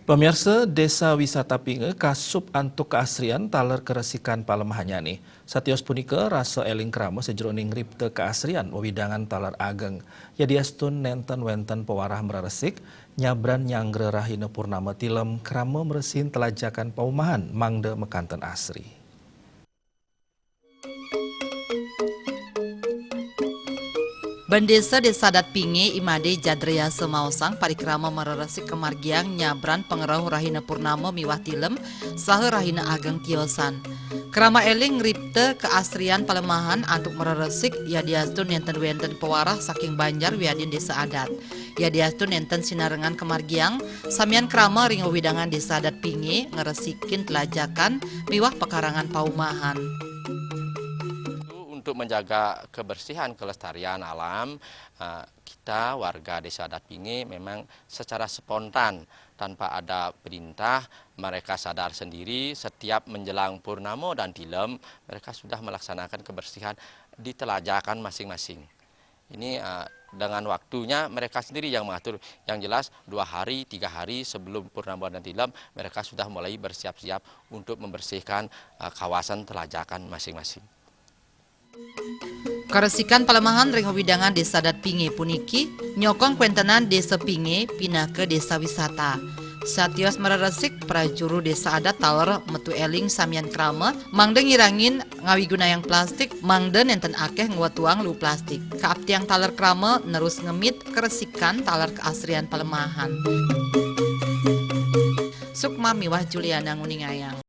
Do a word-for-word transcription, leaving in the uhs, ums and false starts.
Pamirsa, Desa Wisata Pinge kasup antuk kaasrian taler karesikan palemahannya nih. Satios punika rasa eling krama sajeroning ngripta kaasrian wewidangan taler ageng. Yadiastun nenten wenten pawarah mreresik, nyabran nyanggra rahina purnama tilem krama mresihin telajakan paumahan mangda makanten asri. Bendesa Desa Adat Pinge I Made Jadreyasa maosang parikrama mreresik kamargiang nyabran pangrauh rahina purnama miwah tilem saha rahina ageng tiosan. Krama eling ngripta kaasrian palemahan antuk mreresik yadiastun nenten wenten pawarah saking banjar wiadin desa adat. Yadiastun nenten sinarengan kamargiang, samian krama ring wewidangan Desa Adat Pinge ngresikin telajakan miwah pakarangan paumahan. Untuk menjaga kebersihan kelestarian alam, eh, kita warga Desa Adat Pinge memang secara spontan, tanpa ada perintah, mereka sadar sendiri setiap menjelang purnama dan tilem, mereka sudah melaksanakan kebersihan di telajakan masing-masing. Ini, eh, dengan waktunya mereka sendiri yang mengatur. Yang jelas dua hari, tiga hari sebelum purnama dan tilem, mereka sudah mulai bersiap-siap untuk membersihkan, eh, kawasan telajakan masing-masing. Karesikan palemahan ring wewidangan Desa Adat Pinge puniki nyokong kwentenan Desa Pinge pinaka desa wisata. Satios mreresik, prajuru Desa Adat taler metu eling samian krama mangda ngirangin ngawigunayang plastik, mangda nenten akeh ngwetuang luh plastik. Kaaptiang taler krama nerus ngemit karesikan taler kaasrian palemahan. Sukma miwah Juliana nguningayang.